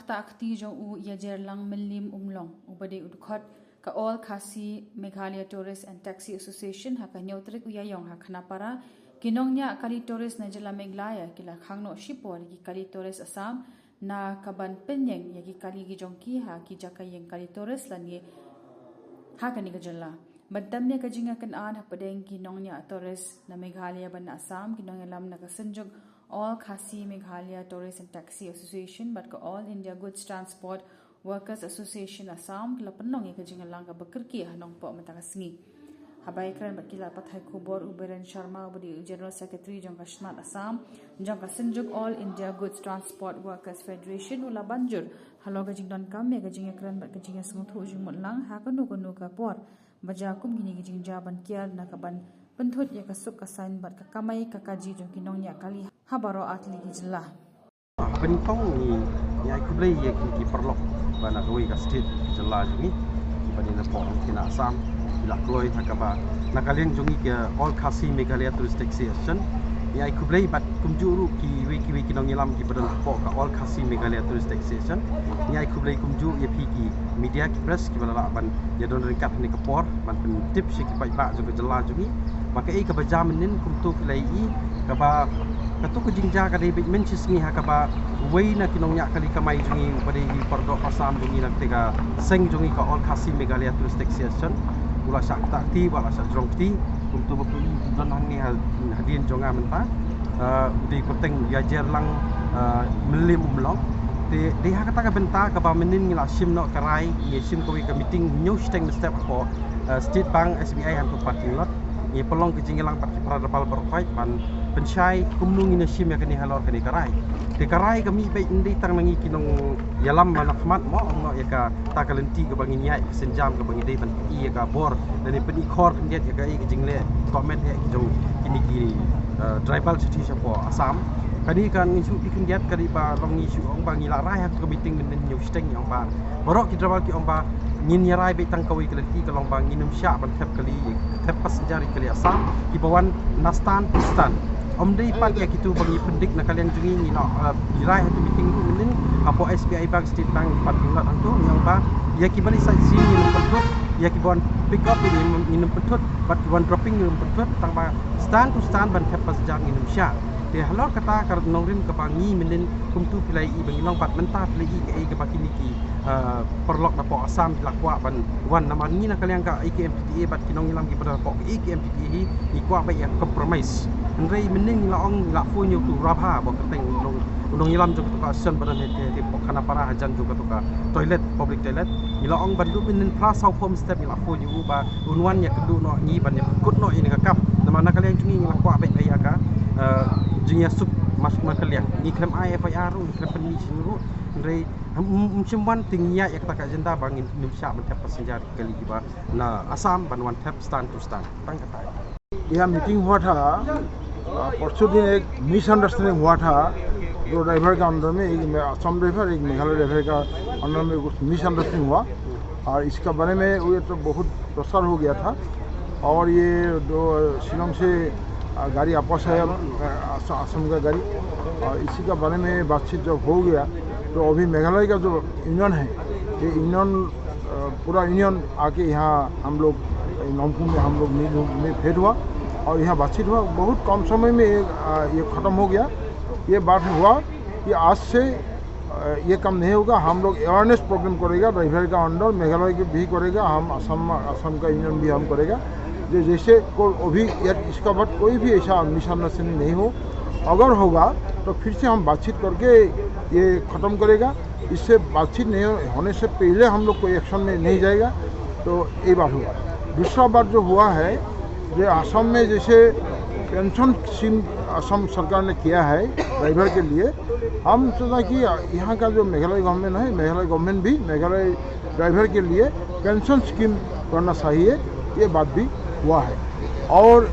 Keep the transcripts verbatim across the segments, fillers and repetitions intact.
Takti jong u Ïajerlang Mylliem Umlong, uba dei u dkhot ka All Khasi Meghalaya Tourist and Taxi Association, ha ka hynñiew tarik u Ïaïong ha Khanapara, ki nongñiah kali tourist na jylla Meghalaya ki la khang noh shipor ïa ki kali tourist Assam na ka ban pynïeng ïa ki kali ki jong ki ha ki jaka ïeng kali tourist lane ha kane ka jylla. Ban tem ïa ka jingïakynad hapdeng ki nongñiah tourist na Meghalaya bad na Assam, ki nongïalam na ka Synjuk All Khasi Meghalaya Tourist and Taxi Association bad ka All India Goods Transport Workers Association Assam ki la pynlong ïa ka jingïalang kaba kyrkieh ha Nongpoh mynta ka sngi. Haba ïakren bad ki lad pathai khubor, u Biren Sharma, uba dei u General Secretary jong ka SMART Assam, jong ka Synjuk All India Goods Transport Workers Federation, u la ban jur halor ka jingdonkam ïa ka jingïakren bad ka jingïasngewthuh jingmut lang ha kano kano ka por ba jia kum kine ki jingjia ban kiar na ka ban pynthut ïa ka suk ka saiñ bad ka kamai ka kajih jong ki nongñiah kali ha baroh artylli ki jylla. Pynpong ngi, ngi ai khublei ïa ki, ki paralok ba na kawei ka state, ki jylla jong ngi, kiba dei na pdeng ki na Assam, ki la kloi ha kaba na ka liang jong ngi ka All Khasi Meghalaya Tourist Taxi Association. Ngi ai khublei bad kumjuh ruh kiwei kiwei ki nongïalam kiba don hapoh ka All Khasi Meghalaya Tourist Taxi Association. Ngi ai khublei kumjuh ïa phi ki media, ki press, kiba la lah ban ïadon ryngkat ha kane ka por ban pyntip sha ki paidbah jong ka jylla jong ngi ba kaei kaba jia mynnin. Kumto phi la ïohi kaba kato ka jingjia ka dei beit mynshisngi ha kaba uwei na ki nongñiah kali kamai jong ngi uba dei i paralok Assam jong ngi na katei ka seng jong ngi ka All Khasi Meghalaya Tourist Taxi Association u la shah ktah kti, u la shah jrong kti. Kumto ba phi don hangne ha, hadien jong nga mynta, eh, u dei kyrteng Ïajerlang, eh, Mylliem Umlong. Te dei ha kata ka bynta kaba mynnin ngi la shim noh ka rai, ngi shim kawei ka meeting hynñiew shiteng mynstep hapoh, eh, State Bank S B I hapoh parking lot. Ngi pynlong ka jingïalang bad ki para dyrbal baroh khoit ban pynshai kumno ngin ïa shim ïa kane halor kane ka rai. Te ka rai ka mih beit, ym dei tang na ngi ki nongïalam ba na khmat mo, ym noh ïa kata ka lynti kaba ngin ïaid synjam kaba ngi dei ban pyni ïa ka bor lane pyni khor khyndiat ïa kaei ka jingleh, ka met ïa ki jong kine ki, eh, driver sha shatei shapoh Assam. Kane ka ngi shu pyni khyndiat, ka dei ba long ngi shu ong ba ngi la rai ha ka meeting mynnin hynñiew shiteng, ngi ong ba baroh ki driver ki ong ba ngin ïa rai beit tang kawei ka lynti, ka long ba ngin ym shah ban thep kali, thep passenger ïa kali Assam kiba wan na stand to stand. Ym dei pat ïa kito ba ngi pyndik na ka liang jong ngi, ngi la, eh, ngi rai ha ka meeting ruh mynnin hapoh S B I Bank, State Bank parking lot hangto, ngi ong ba ïa kiba leit sightseeing ngin ym pynthut, ïa kiba wan pick up ngin ym, ngin ym pynthut, bad kiba wan dropping ngin ym pynthut, tang ba stand to stand ban thep passenger ngin ym shah. Te halor kata ka nongrim kaba ngi mynnin kumto phi la ïohi ba ngi long bad mynta phi la ïohi kaei kaba kine ki, eh, paralok napoh Assam ki la kwah ban wan, namar ngi na ka liang ka A K M T T A bad ki nongïalam kiba don hapoh ka A K M T T A hi, ngi kwah beit ïa compromise. Hynrei mynnin ngi la ong, ngi la phone ïa uto u Rabha, ba kyrteng u nong, u nongïalam jong kato ka association ba don hangtei, hangtei hapoh Khanapara hajan jong kato ka toilet, public toilet. Ngi la ong ban duh mynnin phra saw phew mynstep, ngi la phone ïa u ba un wan ïakynduh noh ngi ban ïakut noh ïa kane ka kam. Namar na ka liang jong ngi ngi la kwah beit ïa ka, eh, jingïasuk mar, mar ka liang. Ngi khlem ai F I R ruh, ngi khlem pynmih shisien ruh. Hynrei ym, ym, ym shym wan, te ngi ïaid ïa kata ka agenda ba ngin ym shah ban thep passenger kali kiba na Assam ban wan thep stand to stand. Tang kata. यहाँ मीटिंग हुआ था, अ, परसों दिन एक मिसअंडरस्टैंडिंग हुआ था, दो ड्राइवर के अंदर में, एक मे-, असम ड्राइवर, एक मेघालय ड्राइवर का अंदर में कुछ मिसअंडरस्टैंडिंग हुआ, और इसका बारे में वो तो बहुत प्रसार हो गया था, और ये दो शिलोंग से, अ, गाड़ी वापस आया, अ, अस-, असम का गाड़ी, और इसी का बारे में बातचीत जब हो गया, तो अभी मेघालय का जो यूनियन है, ये यूनियन, अ, पूरा यूनियन आके यहाँ हम लोग, नॉमकूम में हम लोग मिल, मिल भेंट हुआ और यहाँ बातचीत हुआ। बहुत कम समय में ये, अ, ये ख़त्म हो गया। ये बात हुआ कि आज से, अ, ये काम नहीं होगा, हम लोग अवेयरनेस प्रोग्राम करेगा, ड्राइवर का अंडर मेघालय के भी करेगा, हम असम, असम का यूनियन भी हम करेगा। जो जैसे को, अभी ये, इसका बाद कोई भी ऐसा मिसअंडरस्टैंडिंग नहीं हो, अगर होगा तो फिर से हम बातचीत करके ये ख़त्म करेगा। इससे बातचीत नहीं हो-, होने से पहले हम लोग कोई एक्शन में नहीं जाएगा। तो ये बात हुआ। दूसरा बात जो हुआ है, जो असम में जैसे पेंशन स्कीम असम सरकार ने किया है ड्राइवर के लिए, हम सोचा कि यहाँ का जो मेघालय गवर्नमेंट है, मेघालय गवर्नमेंट भी मेघालय ड्राइवर के लिए पेंशन स्कीम करना चाहिए, ये बात भी हुआ है। और, अ,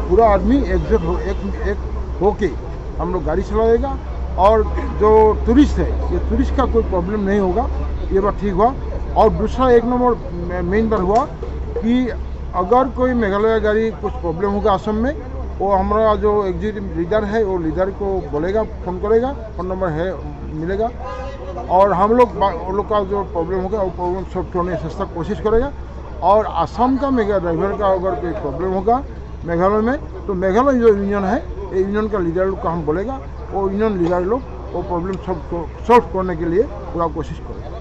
पूरा आदमी एकजुट हो, एक, एक होके हम लोग गाड़ी चलाएगा। और जो टूरिस्ट है, ये टूरिस्ट का कोई प्रॉब्लम नहीं होगा, ये बात ठीक हुआ। और दूसरा एक नंबर मे-, मेन बात हुआ कि अगर कोई मेघालय गाड़ी कुछ प्रॉब्लम होगा असम में, वो हमारा जो एग्जीक्यूटिव लीडर है, वो लीडर को बोलेगा, फ़ोन करेगा, फ़ोन नंबर है, मिलेगा। और हम लोग बा-, उन लोग का जो प्रॉब्लम होगा, वो प्रॉब्लम सॉल्व करने की कोशिश करेगा। और असम का मेगा ड्राइवर का अगर कोई प्रॉब्लम होगा मेघालय में, तो मेघालय जो यूनियन है, ये यूनियन का लीडर लोग को हम बोलेगा, वो यूनियन लीडर लोग वो प्रॉब्लम सॉल्व, सॉल्व करने के लिए पूरा कोशिश करेगा।